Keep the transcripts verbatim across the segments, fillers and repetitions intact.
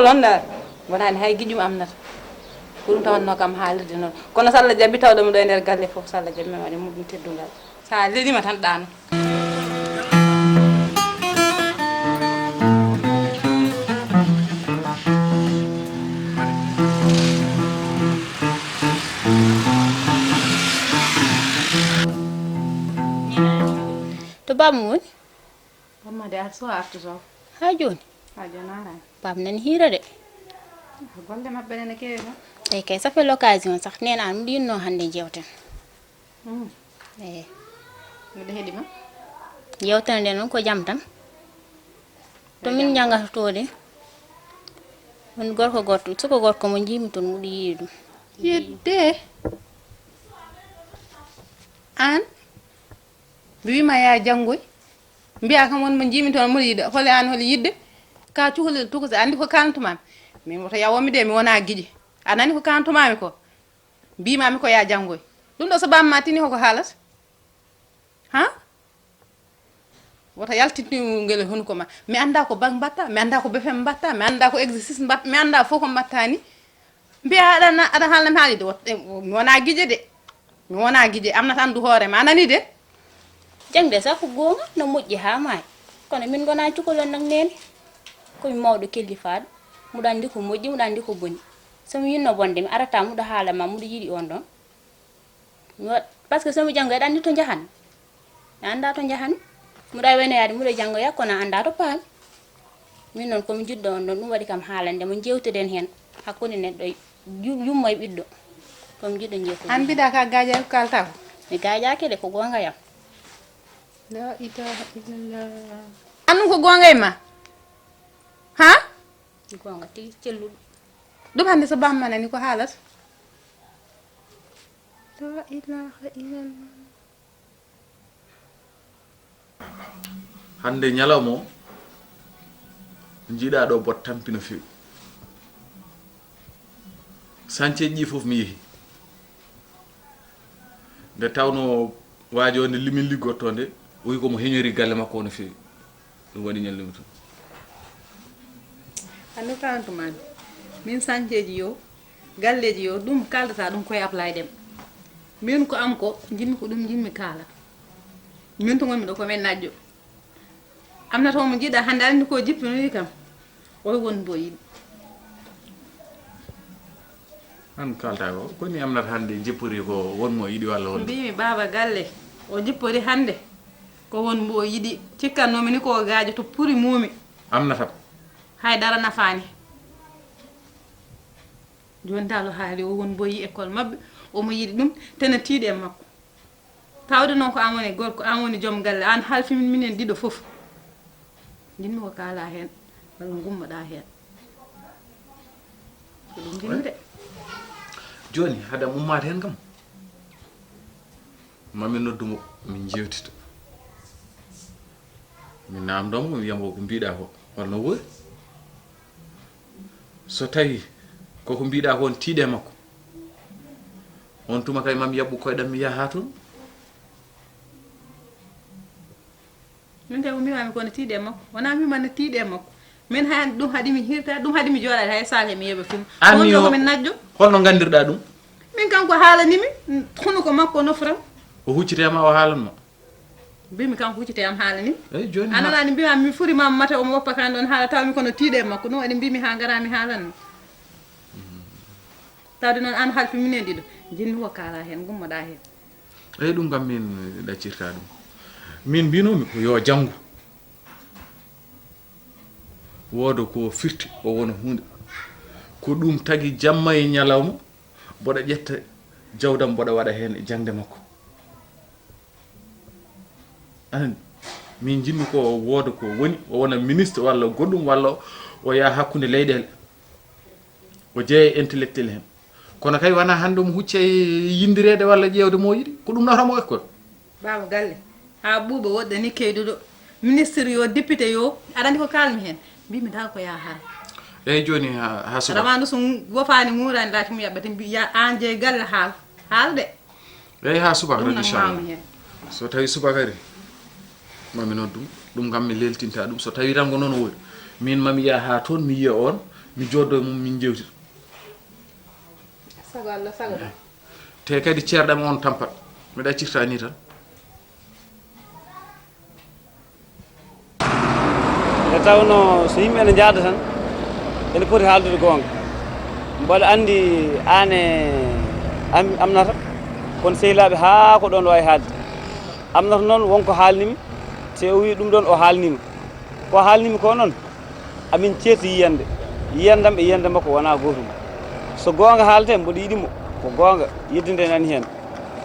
Ɗon ndaar, wonaani hay giƴum amnata. Ko ɗum tawatnoo kam haalirde noon. Kono so Allah jaɓi tawɗo mi ɗo e nder galle fof, so Allah jaɓi mi waɗa muɗum teddungal. So a lelima tan ɗaano. To baaba mum woni? Bamma de ar so artuto. Haa jooni? Haa jooni alaa. Baaba nani hiira de. Ah, golle maɓɓe ne keewi ma. Eyi kay, ça fait l'occasion sax, neen aan mbiɗo yinnoo hannde njeewten. Hmm. Eyi. Mbiɗo heɗi ma. Njeewten nde noon ko jam tan. To min njangata to de. Woni gorko goɗɗo, suko gorko mo njiimi toon, mbiɗo yiɗi ɗum. Yedde. Aan? Mi wiima yaa janngoy. Mbiyaa kam won mo njiimi toon mboɗo yiɗa. Holi aan holi yiɗde? Ka cukalel tokosel, anndi ko kaalantumaami. Min woto yawoomi de, mi wonaa giƴe. A nani ko kaalantumaami ko? Mbiimaami ko yaa janngoy. Ɗum ɗo so bamma tini hoko haalata? Ha? Woto yaltitni ngel hunuko ma. Mi anndaa ko bag mbatta, mi anndaa ko B F M mbatta, mi anndaa ko exercice mbatta, mi anndaa fof ko mbatta ni. Mbiyaa aɗa na-, aɗa haalna mi haalde, wot-, eh, mi wonaa giƴe de. Mi wonaa giƴe, amnata anndu hoore ma, a nanii de? Jaŋde sax ko goonga, no moƴƴi haa maayi. Kono min ngonaa cukalel nak neene. Ko mi mawɗo kellifaaɗo. Mbuɗo anndi ko moƴƴi, mbuɗo anndi ko boni. So mi yinno bonde, mi arata mbuɗo haala ma, mbuɗo yiɗi on ɗon. Mi wa-, parce que so mi janngo, eɗa anndi to njahan. Mi anndaa to njahan. Mbuɗo wenoyaade, mbuɗo janngoya, kono a anndaa to paami. Min noon, ko mi jiɗɗo on ɗon, ɗum waɗi kam haalande mo, njeewtiden heen hakkunde neɗɗo yu-, yumma e ɓiɗɗo. Ko mi jiɗɗo njeewtude. Aan mbiɗa ka gaajaaki ko kaaltaa ko? Mi gaajaaki de, ko goonga yam. La ilaha illallah. Aan ɗum ko goonga e ma? Ha? Goonga tigi celluɗo. Ɗum hannde so bamma nani ko haalata? La ilaha illallah. Hannde ñalawma o, njiiɗaa ɗo bot tampi no feewi. Sañceeji ɗi fof mi yehi. Nde tawnoo waajo nde limin liggotto nde, o wi ko mo heñori galle makko o no feewi. Ɗum waɗi ñallumi toon. Hannde kalantumaami. Min sañceeji yo, galleeji yo, ɗum kaaldata ɗum koye Ablaye Dem. Min ko am ko, njiɗmi ko ɗum njiɗmi kaala. Min to ngonmi ɗo ko min najjo. Amnata o mo njiɗa hannde, aɗa anndi ko jippinoyi kam. Oy won mbo yiɗi. Aan kaaltaa ko, koni amnata hannde jippori ko won mo yiɗi walla won? Mbiimi baaba galle, o jippori hannde ko won mbo yiɗi. Cikkannoomi ni ko o gaajo to puri muumi. Amnata ko? Hay dara nafaani. Jooni taalo haali o won mbo yi école maɓɓe, omo yiɗi ɗum, tena tiiɗi e makko. Tawde noon ko aan woni gorko, aan woni joom galle, aan halfi min minen ɗiɗo fof. Njiɗmi ko kaalaa heen, walla ngummoɗaa heen. Ko ɗum njiɗmi de. Jooni, hade am ummaade heen kam, ma mi noddu mo, min njeewtida. Mi naamndoo mo, mi wiya mo ko mbiɗaa ko, hol no woori? So tawii koko mbiɗaa ko on tiiɗe makko, on tuma kay ma mi yaɓɓu koyɗam mi yaha haa toon. Min kay ko mbiimaami ko no tiiɗe makko. Wonaa mbiimaami no tiiɗe makko. Min hay ɗum haɗi mi hirta, ɗum haɗi mi jooɗaade hay saal he mi yoɓa film. Aan mi ko min najjo. Holno nganndirɗaa ɗum? Min kanko haalani mi, hunuko makko nofram. O huccite ma o haalan ma? Mbiimi kanko huccite am haalani mi. Eyi, jooni a nanaani mbiimaami mi furi ma mate omo woppa kan ɗoon haala tawmi kono tiiɗe makko. Ɗum waɗi mbiimi haa ngara mi haalan ma. Tawde noon aan halfi minen ɗiɗo. Njiɗmi ko kaalaa heen, ngummoɗaa heen. Eyi, ɗum kam min ɗaccirta ɗum. Min mbinoomi ko yo janngu. Wooda ko firti o wona huunde. Ko ɗum tagi jamma e ñalawma mboɗo ƴetta jawdam mboɗo waɗa heen e jaŋde makko. Anan, min njiɗmi ko o wooda ko woni, o wona ministre walla goɗɗum, walla o yaha hakkunde leyɗeele. O jeeya e intellectuel heen. Kono kay wonaa hannde omo hucca e yinndireede walla ƴeewde mo o yiɗi. Ko ɗum nawata mo école. Baaba galle. Haa ɓuuɓa woɗɗani keyduɗo. Ministre yo, député yo. Aɗa anndi ko kaalmi heen. Mbiimi dal ko yaa haal. Eyi jooni haa, haa subaka. Rawaandu so wofaani nguuraani laati mo yaɓɓata mbi ya aan jeyi galle haal. Haal de. Eyi haa subaka tan inchallah. So tawi subaka ari. Mami noddu ɗum kam mi leltinta ɗum. So tawi tan ko noon woni. Min mami yaha haa toon mi yiya on. Mi jooddoo e mum, min njeewtida. Sago Allah, sago ma. Te kadi ceerɗam on tampat. Miɗa accirta ni tan. Nde tawnoo so yimɓe ene njaada tan, ene poti haaldude goonga. Mboɗo anndi aan e am-, Aminata, kono sehilaaɓe haa ko ɗoon waawi haalde. Aminata noon won ko haalnimi, so o wii ɗum ɗoon o haalniima. Ko haalnimi ko noon, amin ceerti yiyannde, yiyannde am e yiyannde makko wonaa gootum. So goonga haaletee, mboɗo yiɗi mo, ko goonga, yidde nde nani heen.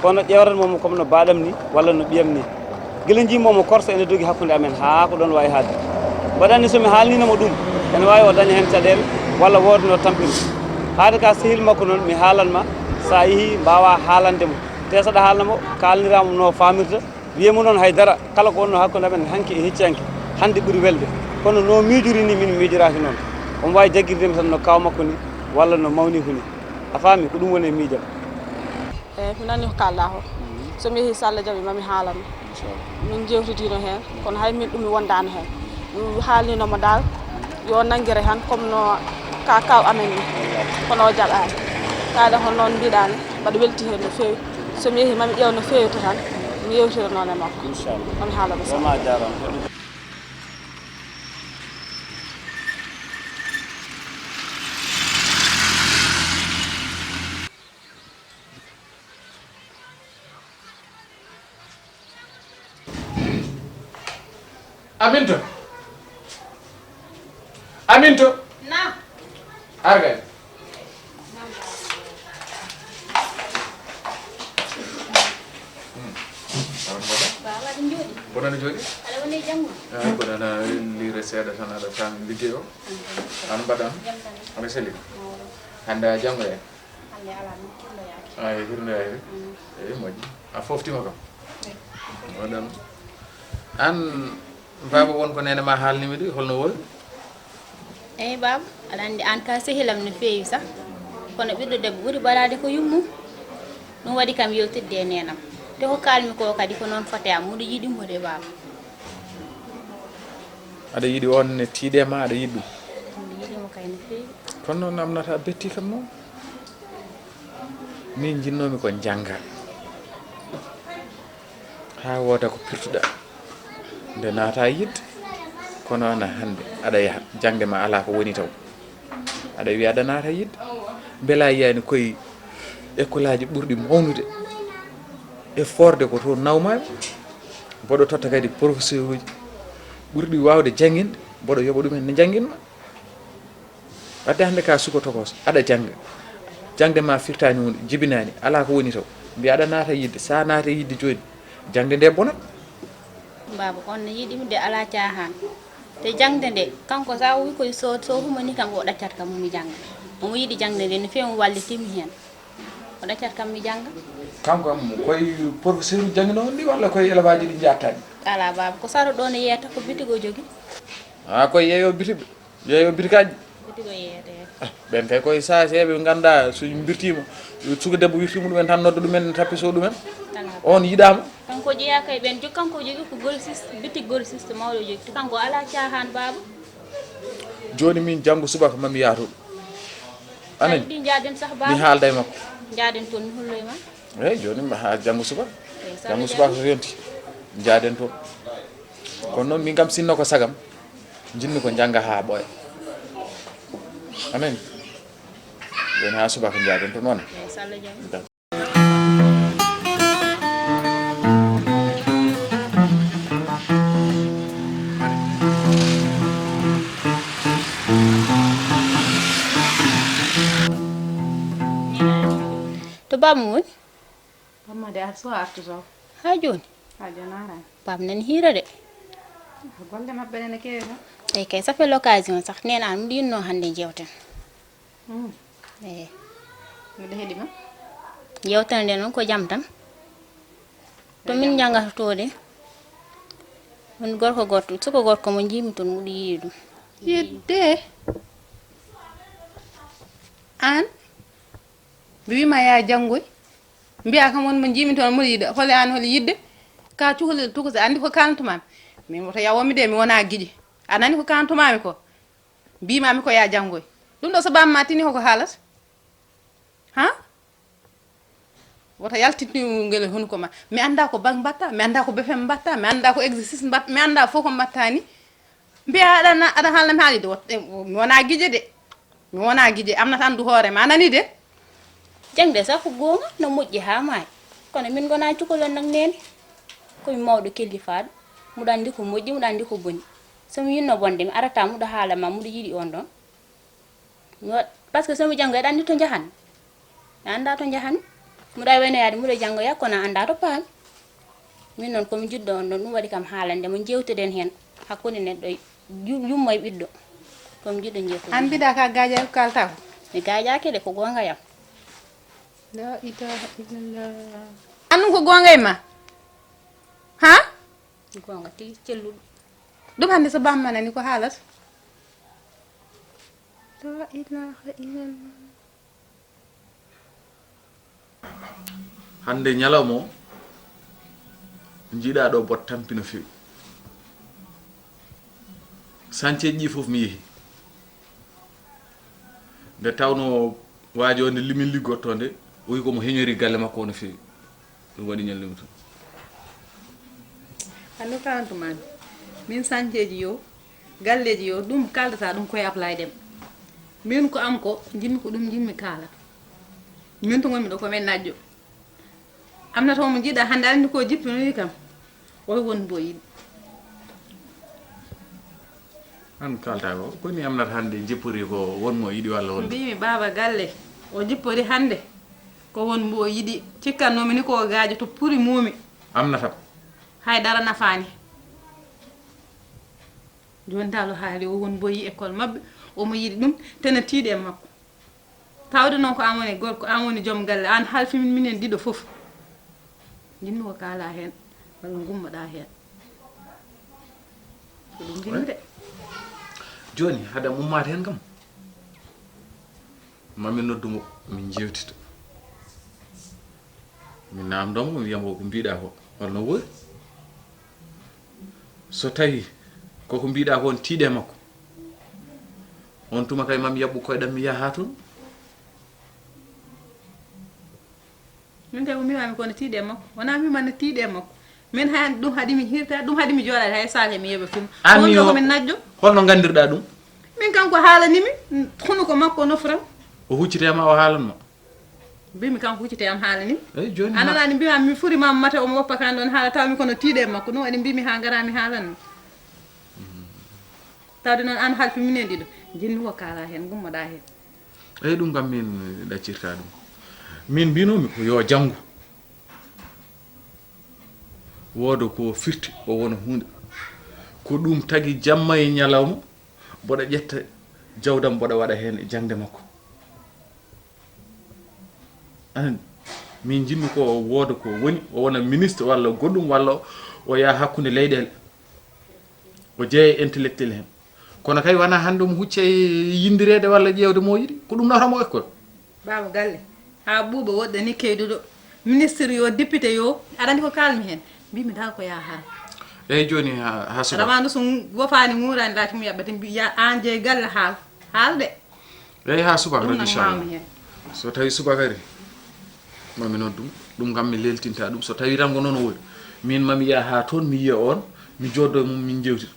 Kono ƴeewtanmo mo comme no baaɗam ni, walla no ɓiyam ni. Gila njiimi mo korsa ene dogi hakkunde amen haa ko ɗoon waawi haalde. Mboɗo anndi so mi haalniino mo ɗum, ene waawi o daña heen caɗeele, walla wooda no tampina. Haade ka sehil makko noon, mi haalan ma, so a yehii mbaawaa haalande mo. Te so aɗa haalna mo, kaalniraa mo no faamirta, wiyee mo noon hay dara, kala ko wonnoo hakkunde amen hanki e hecci hanki, hannde ɓuri welde. Kono no miijori ni, min miijoraaki noon. Omo waawi jaggirde mi tan no kaaw makko ni, walla no mawni ko ni. A faami, ko ɗum woni e miijam. Eeyi, mi nanii ko kaalɗaa ko. So mi yehii, so Allah jaɓii, ma mi haalan. Inchallah. Min njeewtidiino heen, kono hay min ɗum mi wondaano heen. Mi haalniino mo dal, yo nanngire tan, comme no ka kaaw amen ni. Kono o jaɓaani. Kaali ko noon mbiɗaa ni, mbaɗa welti heen no feewi. So mi yehii, ma mi ƴeew no feewirta tan, mi yewtira noon e makko. Inchallah. Ma mi haalana mo. Vraiment, a jaaraama. Aminta. Aminta. Naam. Ar kay. Hmm. Aɗa mbaɗa? Baba, aɗa jooɗi? Mboɗo no jooɗi? Aɗa woni e janngo? Eey, mboɗo no liire seeɗa tan, aɗa faami liggey o. Ano mbaɗan? Jam tan. Ano selli? Mawɗo. Hannde a janngoyaaki? Hannde alaa, min kirloyaaki. Ay, hirnoyaaki? Mm. Eey, moƴƴi. A fooftiima kam? Eey. Waɗan. Aan, baaba, won ko neene ma haalnimi de, holno woori? Eey, baaba, aɗa anndi aan ka sehilam no feewi sah. Kono ɓiɗɗo debbo ɓuri ɓadaade ko yummum. Ɗum waɗi kam yewtidde e neenam. Te ko kaalmi ko kadi ko noon foti am. Mboɗo yiɗi mo de, baaba. Aɗa yiɗi on ne tiiɗe ma, aɗa yiɗi ɗum? Mboɗo yiɗi mo kay no feewi. Kono noon, Aminata, a betti kam noon. Min njinnoomi ko njannga. Haa wooda ko pirtuɗa. Nde naata yidde. Kono ana hannde aɗa yaha, jaŋde ma alaa ko woni taw. Aɗa wiya aɗa naata yidde. Mbela yiyaani koye ekkolaaji ɓurɗi mawnude e forde ko toon nawmaaɓe. Mboɗo totta kadi professeur uji ɓurɗi waawde jannginde, mboɗo yoɓa ɗumen ne njannginma. Wadde hannde ka suka tokos, aɗa jannga. Jaŋde ma firtaani huunde, jibinaani, alaa ko woni taw. Mbiya aɗa naata yidde, so a naata yidde jooni, jaŋde nde bonat. Baaba, on no yiɗi mi de alaa caahaan. Te jaŋde nde, kanko so a wi koye so, so humani kam, o ɗaccat kam mi jannga. Omo yiɗi jaŋde nde no feewi, omo wallitimi heen. O ɗaccat kam mi jannga. Kanko am, koye professeur uji jannginoo on ɗi walla koye élève aji ɗi njaattaani? Alaa, baaba, ko saro ɗo ne yeeyata ko bitig o jogi. Ah, koye yeeyo bitig, yeeyo bitikaaji? Bitig o yeeyata, eey. Ah, ɓen kay koye saaseeɓe ɓe nganndaa so mbirtiima, suka debbo wirtiima ɗumen tan nodda ɗumen, tappiso ɗumen. Alaa, baaba. On yiɗaama? Kanko jeyaa kay ɓen, jo-, kanko jogi ko grossiste, bitig grossiste mawɗo jogi. Kanko alaa caahaan, baaba. Jooni min janngo subaka ma mi yaha toon. Anen? Kay ɗi njaaden sah, baaba. Mi haalda e makko. Njaaden toon, mi holloy ma. Eey, jooni mi haa janngo suba. Eey, so janngo Allah suba jaɓi. Ko yonti. Njaaden toon. Kono noon min kam sinno ko sagam, njinmi ko njannga haa ɓooya. Anen? Jooni haa subaka njaaden toon wona. Eey, so Allah jaɓi. To baaba mum woni? Bamma de ar-, so artu so. Haa jooni? Haa jooni araani. Baaba nani hiira de. Ah, golle maɓɓe ne keewi tan. Eey kay, ça fait l'occasion sax. Neen aan mbiɗo yiɗnoo hannde njeewten. Hmm. Eey. Miɗo heɗii ma. Yeewtere nde noon ko jam tan. To min njanngatotoo de. Woni gorko goɗɗo, suka gorko mo njiimi toon, mbiɗo yiɗi ɗum. Yidde. Aan? Mi wii ma yaa janngoy. Mbiyaa kam won mo njiimi toon, mbiɗo yiɗi. Holi aan, holi yidde? Ka cukalel tokosel, anndi ko kaalantu maami? Min woto yawomi de, mi wonaa giƴe. A nani ko kaalantu maami ko? Mbiimaami ko yaa janngoy. Ɗum ɗo so bamma tini hoko haalata? Ha? Wota yaltitni ngel hunuko ma. Mi annda ko bag mbatta, mi annda ko B F M mbatta, mi annda ko exercice mbatta, mi annda fof ko mbatta ni. Mbiya aɗa na-, aɗa haalna mi haalide. Wot-, eh, mi wona gije de. Mi wona gije. Am na tan du hoore ma. A nani de? Jangde sa ko goonga, no moƴƴi haa maayi. Kono min ngona cukalon nak neene. Ko mi mawɗo kellifaaɗo. Muɗo anndi ko moƴƴi, muɗo anndi ko boni. So mi yinno bonde, mi arata muɗo haala ma, muɗo yiɗi on ɗon. Mi wa-, parce que so mi janngo, eɗa anndi to njahan. Mi annda to njahan. Muɗo wayno yaade, muɗo janngo ya, kono a annda to paami. Min noon, ko mi jiɗɗo on ɗon, ɗum waɗi kam haalande mo, njeewteden heen. Hakkunde neɗɗo, yu-, yumma e ɓiɗɗo. Ko mi jiɗɗo njeewteden An heen. Mbiɗa ka gaaja ko kalta ko? Mi gaajaaki de, ko goonga yam. La ilaha illallah. An ɗum ko goonga e ma? Ha? Goonga tigi celluɗo. Ɗum hannde so bamma nani ko haalata? La ilaha illallah. Hannde ñalawma o, njiɗaa ɗo bot tampi no feewi. Sañceeji ɗi fof mi yehi. Nde tawnoo waajo o nde limin liggotto nde, o wi ko mo heñori galle makko o no feewi. Ɗum waɗi ñalluumi toon. Anno kalantu mami min sanceji yo galleji yo ɗum kaldata ɗum koye Ablaye Dem. Min ko am ko jinmi ko ɗum jinmi kala. Min to gonmi ɗo ko men najjo. Am na tomo jiɗa hande andi ko jippinoyi kam. Oy won mbo yiɗi. An kalta ko koni amnata hande jippori ko won mo yiɗi walla won. Mbimi baba galle o jippori hande ko won mbo yiɗi cikkannomi ni ko gaajo to puri mumi. Amnata ko. Hay dara nafani. Joni dal o haali o won mbo yi école mabɓe omo yiɗi ɗum tena tiiɗe e makko. Tawde noon ko aan woni gorko, aan woni joom galle, aan halfi min minen ɗiɗo fof. Njiɗmi ko kaalaa heen, walla ngummoɗaa heen. Ko ɗum njiɗmi de. Jooni, hade am ummaade heen kam, maa mi noddu mo, min njeewtida. Mi naamndoo mo, mi wiya mo ko mbiy-ɗaa ko, hol no woori? So tawii ko ko mbiy-ɗaa ko, on tiiɗe e makko, on tuma kay maa mi yaɓɓu koyɗam mi yaha haa toon. Min kay ko mbiimaami ko no tiiɗe e makko, wonaa mbiimaami no tiiɗe e makko. Min hay ɗum haɗi mi hiirtaade, ɗum haɗi mi jooɗaade hay saahe mi yoɓa film. Aan miin o, ko min najjo. Hol no nganndir-ɗaa ɗum? Min kam ko haalani mi, hunuko makko nofram. O huccitee ma, o haalan ma. Mbimi kanko huccite am haalani mi. Eyi jooni. A nanaani mbima mi furi ma mate omo woppa kan ɗon haala taw mi kono tiiɗe e makko ɗum waɗi mbimi ha ngara mi haalan ma. Tawde noon an halfi minen ɗiɗo jinmi ko kaala heen gummoɗa heen. Eyi ɗum kam min ɗaccirta ɗum. Min mbinomi ko yo janngu wooda ko firti o wona huunde. Ko ɗum tagi jamma e ñalawma mboɗa ƴetta jawdam mboɗa waɗa heen e jaŋde makko. Ahan, min njiɗmi ko o wooda ko woni, o wona ministre walla goɗɗum, walla o yaha hakkunde leyɗeele, o jeeya e intellectuel heen. Kono kay wonaa hannde omo hucca e yinndireede walla ƴeewde mo o yiɗi, ko ɗum nawata mo école. Baaba galle, haa ɓuuɓa woɗɗa ni keyduɗo, ministre yo, député yo, aɗa anndi ko kaalmi heen, mbimi dal ko yaha haa. Eeyi jooni haa subaka. Aɗa wano so wofaani ŋuuraani laati mo yaɓɓata mbi ya aan jeyi galle haal, haal de. Eeyi haa subaka tan inchallah. So tawii subaka ari ma mi noddu mo, ɗum kam mi leeltinta ɗum, so tawii tan ko noon o woni, miin ma mi yaha haa toon mi yiya oon, mi jooddoo e mum min njeewtida.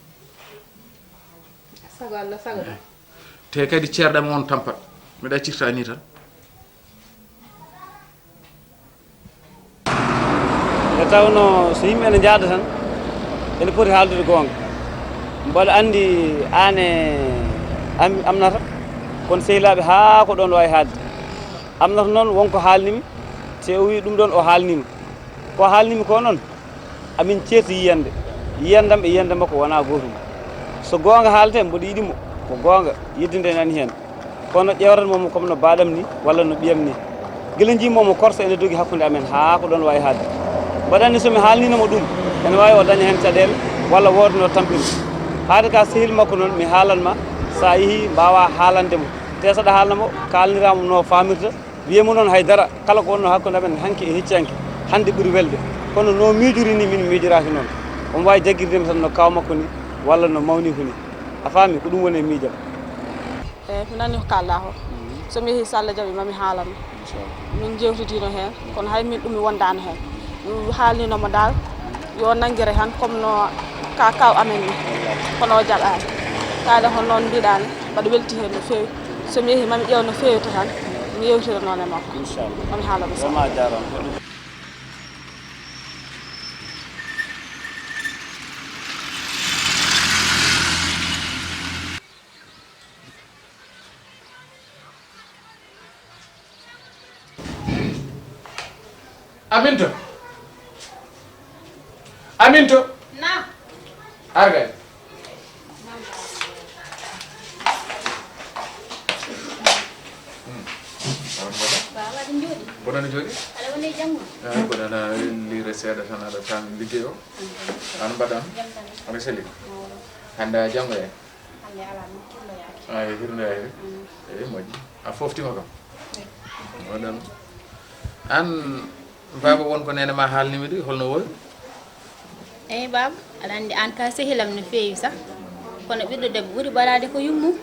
Sago Allah sago ɗum. Te kadi ceerɗam on tampat, mi ɗaccirta nii tan. Nde tawnoo so yimɓe ene njaada tan ene poti haaldude goonga. Mboɗo anndi aan e am amnata kon sehilaaɓe haa ko ɗoon waawi haaɗde. Amnata noon won ko haalnimi, si o wii ɗum ɗoon o haalniima. Ko haalnimi ko noon amin ceerti yiyannde, yiyandam e yiyande makko wonaa gootum. So goonga haaletee mboɗo yiɗi mo, ko goonga, yeddinde nani heen. Kono ƴeewranmo mo comme no baaɗam ni walla no ɓiyam ni. Gila njiimi mo mo korsa ene dogi hakkunde amen haa ko ɗoon waawi haaɗde. Mbaɗa anndi so mi haalniino mo ɗum ene waawi o daña heen caɗeele walla woodano tampina. Haade ka sehil makko noon mi haalan ma, so a yehii mbaawaa haalande mo. Te saɗa haalna mo kaalniraa mo no faamirta, wiyee mo noon hay dara, kala ko wonnoo hakkunde amen hanki e hecci hanki, hannde ɓuri welde. Kono no miijori ni min miijoraaki noon. Omo waawi jaggirde mi tan no kaaw makko ni walla no mawniiko ni. A faami, ko ɗum woni e miijam. Eyi, mi nanii ko kaalɗaa ko. So mi yehii, so Allah jaɓii, ma mi haalano. Inchallah. Min njeewtidiino heen, kono hay min ɗum mi wondaano heen. Mi haalniino mo daal, yo nanngire tan, comme no ka kaw amen ni. Wallaahi. Kono o jaɓaani. Kaale ko noon mbiɗaa ni, mbaɗa welti heen no feewi. So mi yehii, ma mi ƴeew no feewirta tan, mi yewtira noon e makko. Inchallah. Ma mi haalano so. Vraiment a jaaraama. Aminta. Aminta. Na. Arga. Baba, ɗum jooɗi. Bonani jooɗi? Aɗa woni e janngo? Ah, ko nana lire seeɗa tan aɗa tan liggey o. An mbaɗan? Jam tan. Aɗa seli? Mawɗo. Hannde a janngo e? Hannde alaa, min kirloyaaki. Ah, e hirloyaaki? Mm. Eyi, moƴƴi. A fooftiima kam? Eyi. Waɗan. An, baaba, won ko neene ma haalnimi de, holno woy? Eyi, baaba, aɗa anndi aan ka sehilam no feewi sah. Kono ɓiɗɗo debbo ɓuri ɓadaade ko yummum.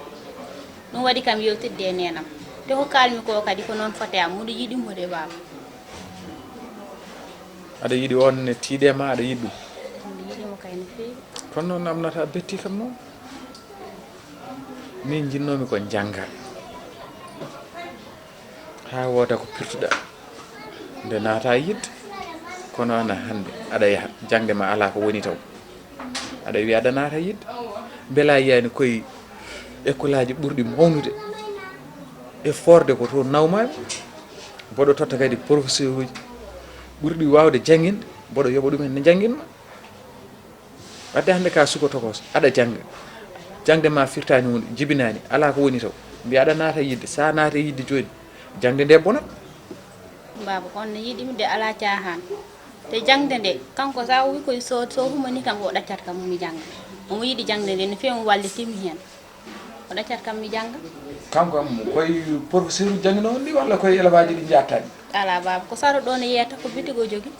Ɗum waɗi kam yewtidde e neenam. Te ko kaalmi ko kadi ko noon foti am, mboɗo yiɗi mo de, baaba. Aɗa yiɗi on ne tiiɗe ma, aɗa yiɗi ɗum? Mboɗo yiɗi mo kay no feewi. Kono noon, Aminata, a betti kam noon. Min njinnoomi ko njannga. Haa wooda ko pirtuɗaa. Nde naata yidde. Kono aan hannde aɗa yaha, jaŋde ma alaa ko woni taw. Aɗa wiya aɗa naata yidde. Mbela a yiyaani koye ekkolaaji ɓurɗi mawnude e foorde ko toon nawmaami. Mboɗo totta kadi professeur uji ɓurɗi waawde jannginde, mboɗo yoɓa ɗumen ne njannginma. Wadde hannde ka suka tokos, aɗa jannga. Jaŋde ma firtaani huunde, jibinaani, alaa ko woni taw. Mbiya aɗa naata yidde, so a naata yidde jooni, jaŋde nde bonat. Baaba, on no yiɗi mi de alaa caahaan. Te jaŋde nde, kanko so o wi koye so, so humanii kam o ɗaccat kam mi jannga. Omo yiɗi jaŋde nde no feewi, omo wallitimi heen. O ɗaccat kam mi jannga. Kanko am koye professeur uji jannginoo on ɗi walla koye élève aji ɗi njaattaani? Alaa baaba, ko saro ɗo ne yeeyata ko bitig o jogi.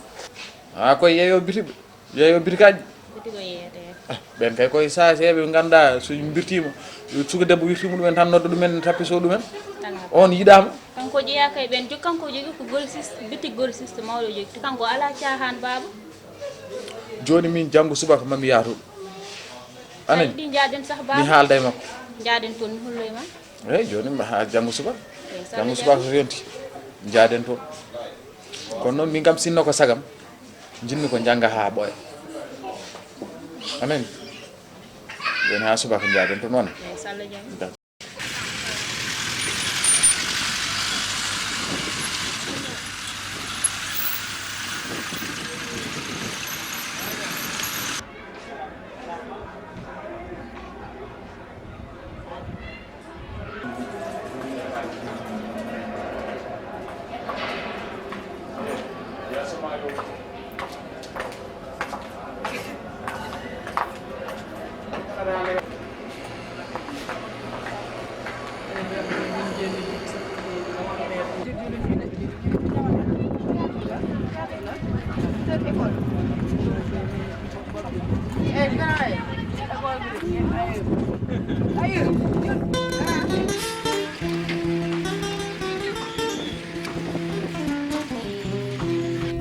Ah, koye yeeyo bitig, yeeyo bitikaaji? Bitig o yeeyata. Ah, ɓen kay koye saaseeɓe ɓe ngannduɗaa so mbirtiima, suka debbo wirti mumen tan nodda ɗumen, tappiso ɗumen. Alaa. On yiɗaama? Kanko jeyaa kay ɓen jog, kanko jogi ko grossiste, bitig grossiste mawɗo jogi. Te kanko alaa caahaan baaba. Jooni min janngo subaka ma mi yaha toon. Anen? Ɗi njaaden sah baaba. Mi haalda e makko. Njaaden toon, mi holloy ma. Eyi, jooni mi haa janngo subaka. Eyi, so janngo Allah subaka jaɓi. So yonti, njaaden toon. Kono noon min kam sinno ko sagam, njinmi ko njannga haa ɓooya. Anen? Jooni haa subaka njaaden toon wona. Eyi, so Allah jaɓi.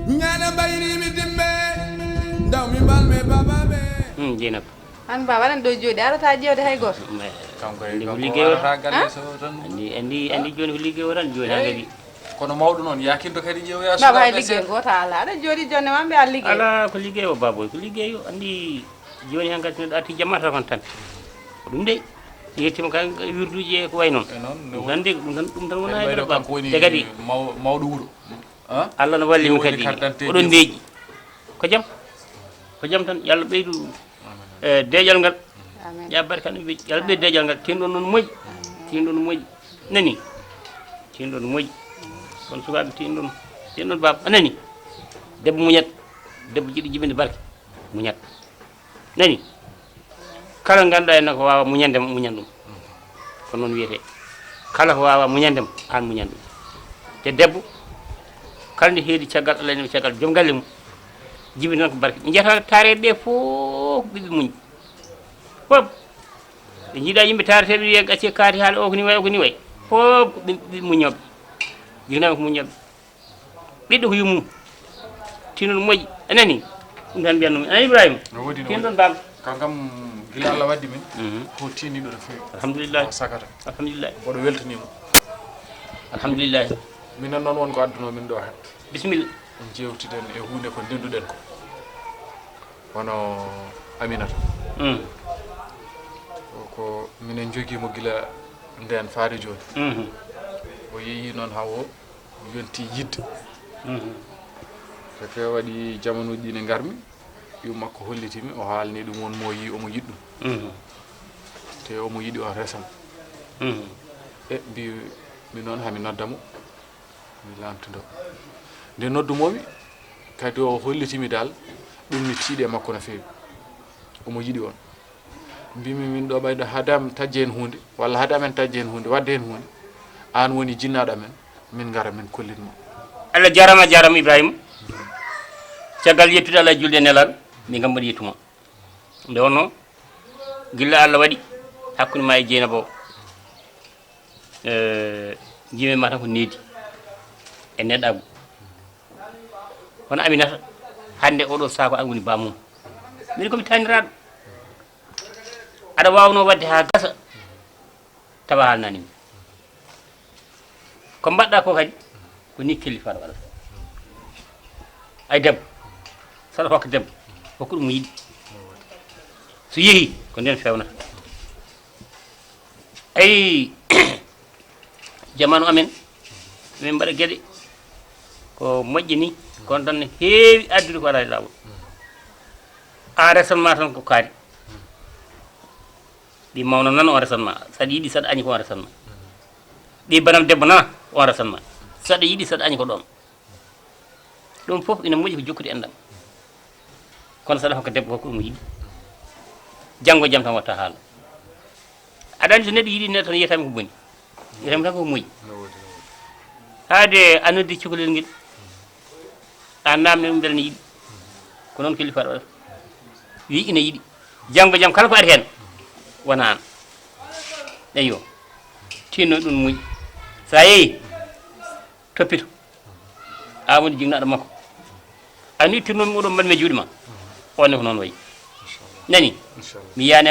Ñaana mbayri mi dimbe, ndaw mi mbal me baba be. Hmm, Jeynaba. An ba waɗan ɗo jooɗi, arata ƴeewde hay gooto. Kanko e andi ko kanko liggey o warata galle so tan. Andi, andi, andi jooni ko liggey o tan, jooni haa kadi. Kono mawɗo noon, yakinto kadi ƴeewoya. Baba, hay sukaɓe liggey seeɗa. Gooto alaa. Aɗa jooɗi jonne ma mbiya liggey. Alaa, ko liggey o, baboy, ko liggey o. Andi jooni han kadi neɗɗo arti jamma tan, tan. Ko ɗum dey. Yettima kay wirduji e ko way noon. E noon, ɗum tan de, ɗum tan, ɗum tan wona e wayno dara kanko woni te kadi maw-, mawɗo wuro. Ah? Allah no walli mo kadi. Oɗon ndeeƴi. Ko jam? Ko jam tan. Yo Allah ɓeydu, eh, deeƴal ngal. Amin. Ya barka no ɓeydi. Yo Allah ɓeydu deeƴal ngal. Tinɗon noon moƴƴi. Tinɗon moƴƴi. Nani? Tinɗon moƴƴi. Kono sukaaɓe tinɗon. Tinɗon baaba. A nani? Debbo muñat. Debbo jiɗi jibinde barke. Muñat. Nani? Kala ngannduɗaa ene ko waawa muñande ma, muñan ɗum. Ko noon wiyetee. Kala ko waawa muñande ma, aan muñan ɗum. Te debbo, kala nde heedi caggal Allah, ene caggal joom galle mum. Jibi tan ko barke. Ɓe njiyata taareeɓe ɓe fof ko ɓiɓɓe muñɓe. Fof. Ɓe Jiiɗa yimɓe taareteeɓe wiya gacce kaati haala o ko ni wayi, o ko ni wayi. Fof ko ɓe, ɓe muññooɓe. Jiknaaɓe ko muññooɓe. Ɓiɗɗo ko yummum. Tinol moƴƴi. A nani? Ɗum tan mbiyatnoomi. A nani Ibrahima? No woodi, no woodi. Tinɗon baaba. Kanko kam gila Allah waddi min. Mhm. Ko tiiniiɗo no feewi. Alhamdulillah. O sakata. Alhamdulillah. Mboɗo weltaniimo. Alhamdulillah. Minen noon won ko addunoo min ɗo heen. Bisimilla. Jewtiden e huunde ko ndenduɗen ko. Hono Aminata. Mm. Ko minen njogii mo gila ndeen faade jooni. Mhm. O yehi noon haa o yonti yidde. Mhm. Keke waɗi jamanuuji ɗi ne ngarmi, yumma makko holliti mi, o haalni ɗum won mo yi omo yiɗi ɗum. Mhm. Te omo yiɗi on resam. Mhm. E mbi mi noon hami nodda mo, mi laamtindo. Nde noddu mo mi, kadi o holliti mi dal, ɗum mi tiiɗe makko no feewi. Omo yiɗi on. Mbimi min ɗo ɓayɗo haade am tajje heen huunde, walla haade amen tajje heen huunde, waɗde heen huunde, aan woni jinnaaɗo amen, min ngara min kollit ma. Allah jaaraama, a jaaraama Ibrahima. Caggal yettude Allah e julde e nelaaɗo, min kam mbaɗi yettuma. Nde wonno, gilla Allah waɗi hakkunde ma e Jeynaba o, eh, jiimi ma tan ko needi e neɗɗaagu. Hono Aminata, hannde oɗo saako an woni bammum. Min ko mi taaniraaɗo. Aɗa waawnoo waɗde haa gasa, tawa haalnaani mi. Ko mbaɗɗaa ko kadi, ko ni kellifaɗo waɗata. Ay debbo, saɗa hokka debbo, hokku ɗum mo yiɗi. So yehi, ko nden fewnata. Ay, jamanu amen, min mbaɗa geɗe ko moƴƴi ni, kono tan ne heewi addude ko alaa e laawol. A resat ma tan ko kaari. Ɗi mawna nana on resat ma. Saɗa yiɗi, saɗa añi ko on resat ma. Ɗi banam debbo nana on resat ma. Saɗa yiɗi, saɗa añi ko ɗoon. Ɗum fof ina moƴƴi ko jokkude enɗam. Kono saɗa hokka debbo hokku ɗum yiɗi. Janngo jam tan watta haala. Aɗa anndi so neɗɗo yiɗi neɗɗo tan yiyata mi ko boni. Yiyata mi tan ko moƴƴi. Haade a noddi cukalel ngel. A naamni ɗum mbele ne yiɗi. Ko noon kellifaɗo waɗata. Wi ina yiɗi. Janngo jam kala ko ari heen wona aan. Eyyo. Tinno ɗum moƴƴi. So a yehi, toppito. A woni jignaɗo makko. Ani tirnomi oɗo mbaɗmi e juuɗe ma. On ne ko noon wayi. Nani? Inchallah. Mi yiyani